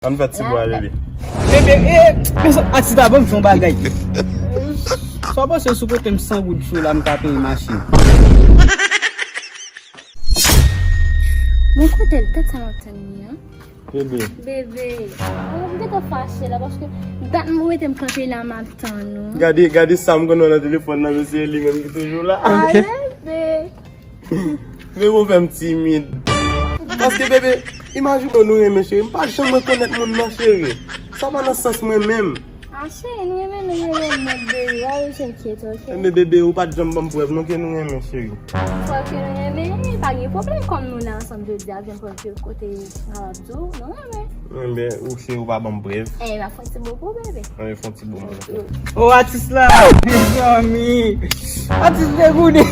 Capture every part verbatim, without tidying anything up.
Ann fè ti bwa, bebe. Bebe, e, mezanmi, atis la ban m di yon bagay. Sa w panse si w pote m san goud sou la, m ka peye machin? Bon, kote l, tèt sa m ap tann li an? Bebe. Bebe. Oh, m gentan fache la, paske dat m mete m kanpe la, m ap tann ou. Gade, gade sa m konn wè nan telefòn nan, mesye, li menm ki toujou la. Ah, bebe. Bebe, ou fè m timid. Paske, bebe, imajine w nou renmen, cheri. M pa janm rekonèt moun nan, cheri. Sa pa nan sans mwen menm. Ah, cheri, nou renmen, nou renmen, bebe. Why you so cute, ok? Men, bebe, ou pa t janm ban m prèv, non, ke nou renmen, cheri. Prèv ke nou renmen, pa gen pwoblèm. Kòm nou la ansanm jodi a, gen prèv ke kote m kapab di w, nou renmen. Enben, ou cheri, ou pa ban m prèv. Eh, m ap fè yon ti bo pou bebe. Ann fè yon ti bo, mwen. Oh, atis la, mezanmi. Atis degoude.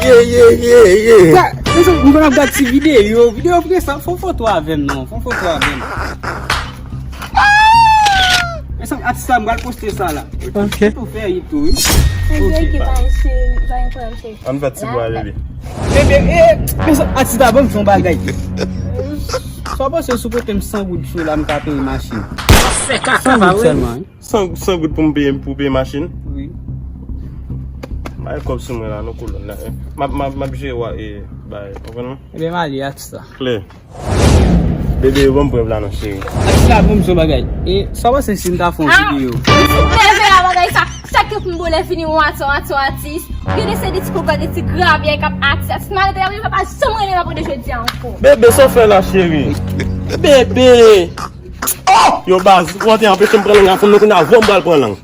Ye, ye, ye, ye. Sa, mezanmi, m konn ap gad ti videyo. Videyo fre sa, fè yon foto avè m non. Fè yon foto avè m. Mezanmi, atis la, m pral poste sa la. Ok. Tou fè yi tou, wi. Ok, bye. Ann fè ti bwa, bebe. Bebe, e, mezanmi, atis la, ban m di yon bagay. Sa w panse si w pote m san goud sou la, m ka peye machin? San goud sèlman, wi. San, san goud pou m peye, pou peye machin? Wi. Bay kòb sou mwen la, non, kolòn la. M ap, m ap, m ap jere w, e, bay, konprann mwen? Ebyen, m ale ak sa. Klè. Bebe, yo ban m prèv la, non, cheri. Atis la, ban m di yon bagay. E, sa w panse si m ta fè yon videyo? Ah, bebe a bagay sa. Chak jou pou m bo lè fini, w atis, w atis, w atis. Ou gen de se de ti kokote, ti gravyè k ap atis. Atis malere, yo pa janm rele m apre de jodi a ankò. Bebe, sa w fè la, cheri? Bebe! Oh! Yo, baz, ou te anpeche m pran lang a fon, men kounye a, vò m pral pran lang.